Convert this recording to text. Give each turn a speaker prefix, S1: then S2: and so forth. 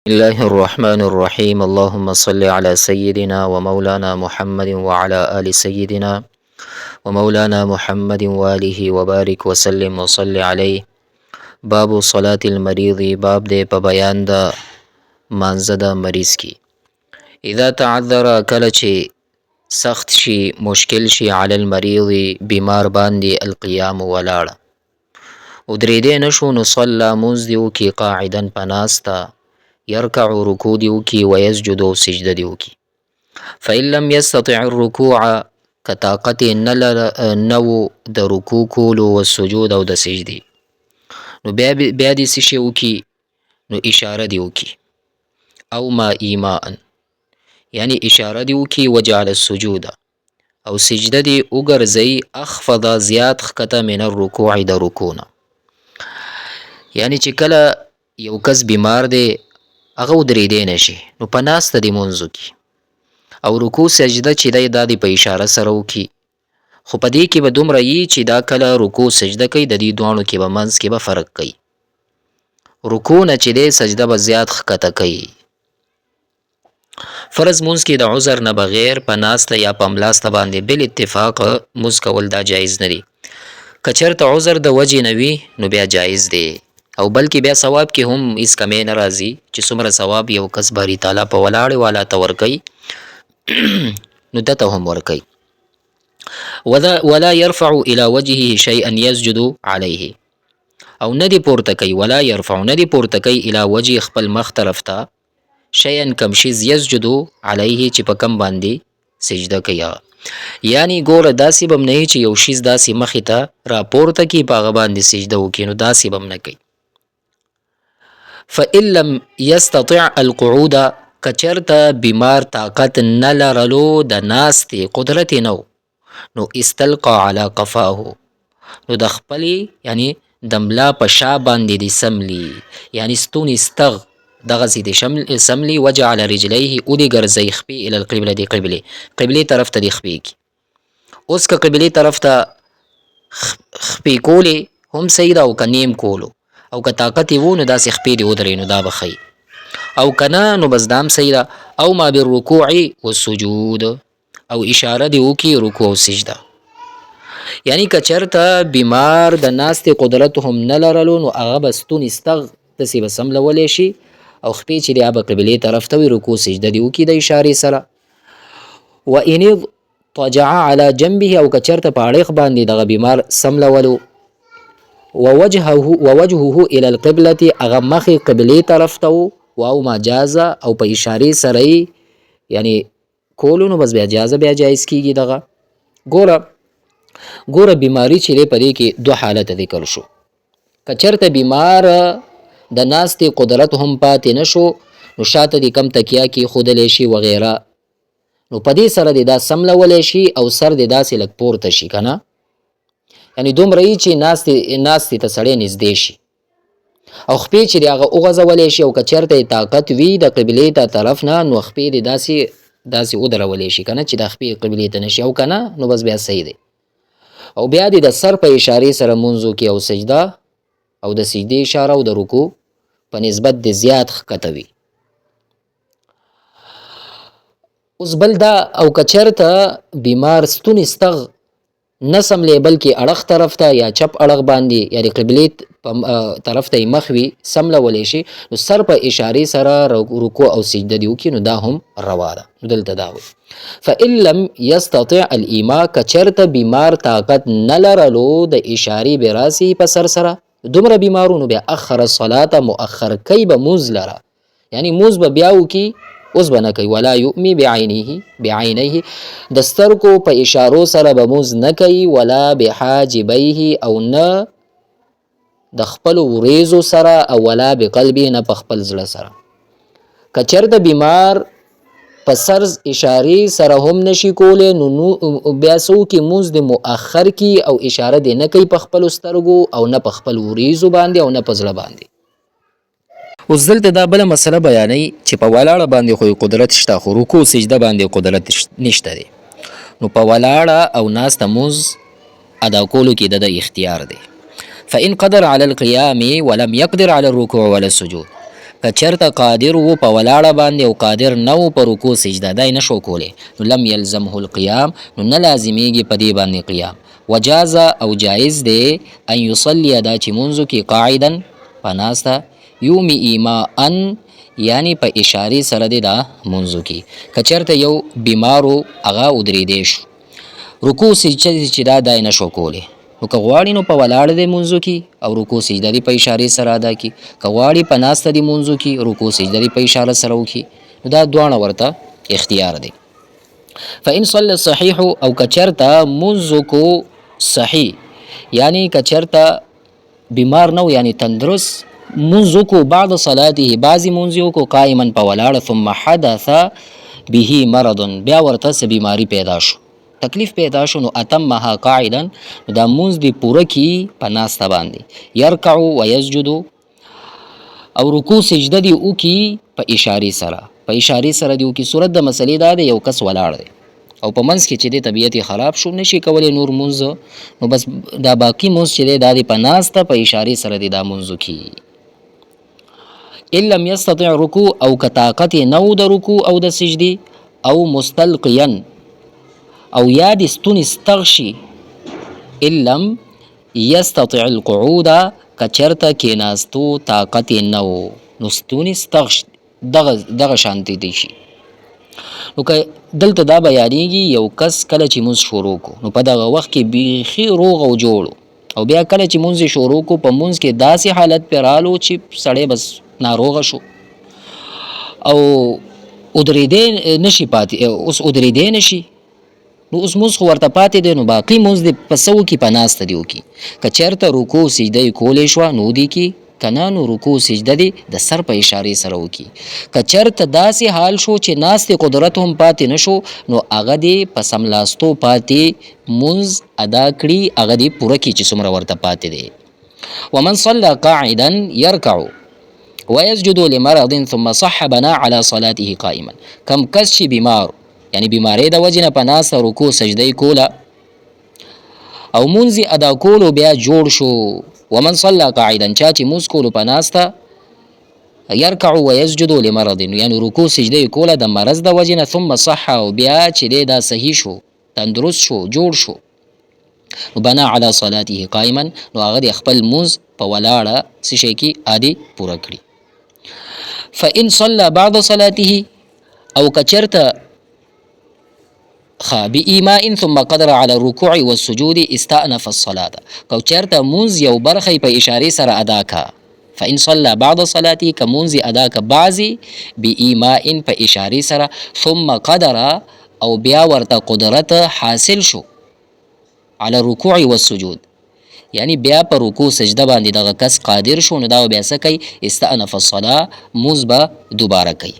S1: الله الرحمن الرحيم. اللهم صل على سيدنا ومولانا محمد وعلى آل سيدنا ومولانا محمد وآله وبارك وسلم وصل عليه. باب صلاة المريض، باب دې په بیان د مانځه د مریض کې. اذا تعذر، کله چې سخت شي، مشکل شي، علی المریض، بیمار باندې، القیام، ولاړه ودرېدی نه شو، نو صلی، مونځ دې وکړي، قاعدا، په ناسته، يرکع، رکوع دې وکړي، ويسجد، او سجده دې وکړي. فإن لم يستطع الركوع، که طاقت یې نه نه وو د رکوع کولو، والسجود، او د سجدې، نو بیا دې څه شی وکړي؟ نو اشاره دې وکړي، او ما ایماء، یعنی اشاره دې وکړي، وجعل السجود، او سجده دې وګرځي، اخفض، زیات ښکته، من الرکوع، د رکوع نه. یعنی چې کله یو کس بیمار دی، هغه ودرېدی نه شي، نو په ناسته دې مونځ وکړي، او رکوع سجده چې دی، دا دې په اشاره سره وکړي. خو په دې کې به دومره یي چې دا کله رکوع سجده کوي، د دې دواړو کې به منځ کې به فرق کوي. رکوع نه چې دی، سجده به زیات ښکته کوي. فرض مونځ کې د عذر نه بغیر په ناسته یا په ملاسته باندې بل اتفاق مونځ کول دا جایز نه دی. که چېرته عذر د وجې نه وي، نو بیا جایز دی، او بلکې بیا ثواب کې هم هیڅ کمی نه راځي. چې څومره ثواب یو کس باری تعالی په ولاړې والا ته ورکوي، نو ده ته هم ورکوي. ولا يرفع الى وجهه شيئا يسجد عليه، او نه دی پورته کوي، ولا يرفع، نه دی پورته کوي، الى وجه، خپل مخ طرف ته، شيئا، کم شیز، يسجد عليه، چې په کم باندې سجده کوي. یعنی ګوره، داسې بم نه چې یو شیز داسې مخې ته راپورته کی، په هغه باندې سجده وکړي، نو داسې بم نه کوي. فإن لم يستطع القعود، که چېرته بیمار طاقت نه لرلو، د ناستې قدرت یې نه، نو استلقى على قفاه، نو د خپلې یعنی د ملا په شا باندې دې سملی، یعنی ستونی ستغ دغسې دې سملی، وجعل رجلیه، او دې ګرځوي خپې، الی القبله، د قبلې طرف ته دې خپې کړي. اوس که قبلې طرف ته خپې کولې هم صحیح ده، او که نیم کولو، او که طاقت یې وو، نو داسې خپې دې ودرې، نو دا به ښه، او که نه، نو بس دا هم صحیح ده. او ما بالرکوع والسجود، او اشاره دې وکړي رکوع او سجده. یعنی که چېرته بیمار د ناستې قدرت هم نه لرلو، نو هغه به ستوني ستغ داسې به سملولی شي، او خپې چې دی به قبلې طرف ته وي، رکوع سجده دې وکړي د اشارې سره. و ان اضطجع على جنبه، او که چېرته په اړخ باندې دغه بیمار سملولو، ووجهه الى القبلة، هغه مخې قبلې طرف ته و، او ما جاز، او په اشارې سره یعنی کولو، نو بس بیا جازه، بیا جایز کیږي دغه. ګوره ګوره، بیماری چې دی، په دې کې دوه حالت ذکر شو. که چېرته بیمار د ناستې قدرت هم پاتې نه شو، نو شاته دې کم تکیا کې ښودلی شي وغیره، نو په دې سره دې دا سملولی شي، او سر دې داسې لږ پورته شي که نه، یعنی دومره یي چې ناستې ته سړی نږدې شي، او خپې چې دی هغه وغځولی شي، او که چېرته یې طاقت وي د قبلې ته طرف نه، نو خپې دې داسې داسې ودرولی شي که نه، چې دا خپې قبلې ته نه شي، او که نه، نو بس بیا صحیح دی. او بیا دې د سر په اشارې سره مونځ وکړي، او سجده او د سجدې اشاره او د رکوع په نسبت دې زیات ښکته وي. اوس بل دا، او که چېرته بیمار ستونی ستغ نه سملې، بلکې اړخ طرف ته یا چپ اړخ باندې، یعنی قبلې طرف ته یې مخ وي، سملولی شي، نو سر په اشارې سره رکوع او سجده دې وکړي، نو دا هم روا ده. نو دلته دا وایي: فإن لم يستطع الإيماء، که چېرته بیمار طاقت نه لرلو د اشارې، براسه، په سر سره، دومره بیمارو، نو بیا اخر الصلاة، مؤخر کوي به مونځ لره، یعنی مونځ به بیا وکړي، اوس به نه کوي. ولا یؤمي بعینیه، د سترګو په اشارو سره به مونځ نه کوي، ولا بحاجبیه، او نه د خپلو وریځو سره، او ولا بقلبه، نه په خپل زړه سره. که چېرته بیمار په سر اشارې سره هم نشي کولی، نو بیا څه وکړي؟ مونځ دې مؤخر کړي، او اشاره دې نه کوي په خپلو سترګو، او نه په خپل وریځو باندې، او نه په زړه باندې. اوس دلته دا بله مسله بیانوي چې په ولاړه باندې خو قدرت شته، خو رکوع سجده باندې قدرت نشته دی، نو په ولاړه او ناسته مونځ ادا کولو کې د اختیار دی. فإن قدر على القيام ولم يقدر على الركوع ولا السجود، که که چرته قادر وو په ولاړه باندې او قادر نه وو په رکوع سجده، دا یې نشو کولی، نو لم یلزمه القیام، نو نه لازمیږي په دې باندې قیام. وجاز او جایز دی ان یصلی دا چې مونځ وکړي قاعدا په ناسته، یومي ایماء یعنی په اشارې سره دی دا مونځ وکړي. که چرته یو بیمار و هغه ودرېدی شو، رکوع سجده چې دا یې نشو کولی، نو که غواړي نو په ولاړ دی مونځ وکړي او رکوع سجده دی په اشارې سره ادا کړي، که غواړي په ناسته دی مونځ وکړي، رکوع سجده دی په اشاره سره وکړي، نو دا دواړه ورته اختیار دی. فإن صلى الصحيح او که چرته مونځ وکړو صحیح، یعنی که چرته بیمار نه و یعنی تندرست مونځ وکړو، بعد صلاته بعضې مونځ یې وکړو قائما په ولاړه، ثم حدث به مرض بیا ورته څه بیماري پیدا شو، تکلیف پیدا شو، نو اتمها قاعدا نو دا مونځ دی پوره کی په ناسته باندې، یرکع و یسجد او رکوع سجده دی وکي په اشارې سره، په اشارې سره دی وکي. صورت د مسلې دا دی یو کس ولاړ دی او په منځ کې چې دی طبیعت یې خراب شو، نشي کولی نور مونځ، نو بس دا باقي مونځ چې دی دا دی په ناسته په اشارې سره دی دا مونځ وکي. ان لم یستطع رکوع او که طاقت یې نه و د رکوع او د سجدې، او مستلقیا او یا دې ستونی ستغ شي، ان لم یستطع القعود که چېرته کېناستو طاقت یې نه و، نو ستونی ستغ دغه شانتې دی شي. نو که دلته دا بیانېږي یو کس کله چې مونځ شروع کو نو په دغه وخت کې بیخي روغ او جوړ او بیا کله چې مونځ یې شروع کو په مونځ کې داسې حالت پرې رالو چې سړی بس ناروغه شو او ودرېدی نشي پاتې، اوس ودرېدی نشي، نو اوس مونځ خو ورته پاتې دی، نو باقي مونځ دې په څه وکړي؟ په ناسته دې وکړي. که چېرته رکوع سجده یې کولی شوه نو دې کړي، که نه نو رکوع سجده دې د سر په اشارې سره وکړي. که چېرته داسې حال شو چې ناستې قدرت هم پاتې نه شو، نو هغه دې په سملاستو پاتې مونځ ادا کړي، هغه دې پوره کړي چې څومره ورته پاتې دی. ومن صلى قاعدا يركع ويسجد لمرض ثم صح بنا على صلاته قائما. کم کس چې بیمار یعنی بیمارۍ د وجې نه په ناسته رکوع سجده یې کوله او مونځ یې ادا کولو بیا جوړ شو، ومن صلى قاعدا چا چې مونځ کولو په ناسته يركع ويسجد لمرض یعنی رکوع سجده یې کوله د مرض د وجې نه، ثم صح او بیا چې دی دا صحیح شو، تندرست شو، جوړ شو، نو بنا على صلاته قائما نو هغه د خپل مونځ په ولاړه څه شی کې عادي پوره کړي. فإن صلى بعض صلاته او که چېرته بإيماء ثم قدر على الركوع والسجود استأنف الصلاة، که چېرته مونځ یو برخه یې په اشارې سره ادا کا، فإن صلى بعض صلاته که مونځ یې ادا کا بعضې بإيماء په اشارې سره، ثم قدر او بیا ورته قدرت حاصل شو على الركوع والسجود یعنی بیا په رکوع سجده باندې دغه کس قادر شو، نو دا بیا څه کوي؟ استأنف الصلاة مونځ به دوباره کوي.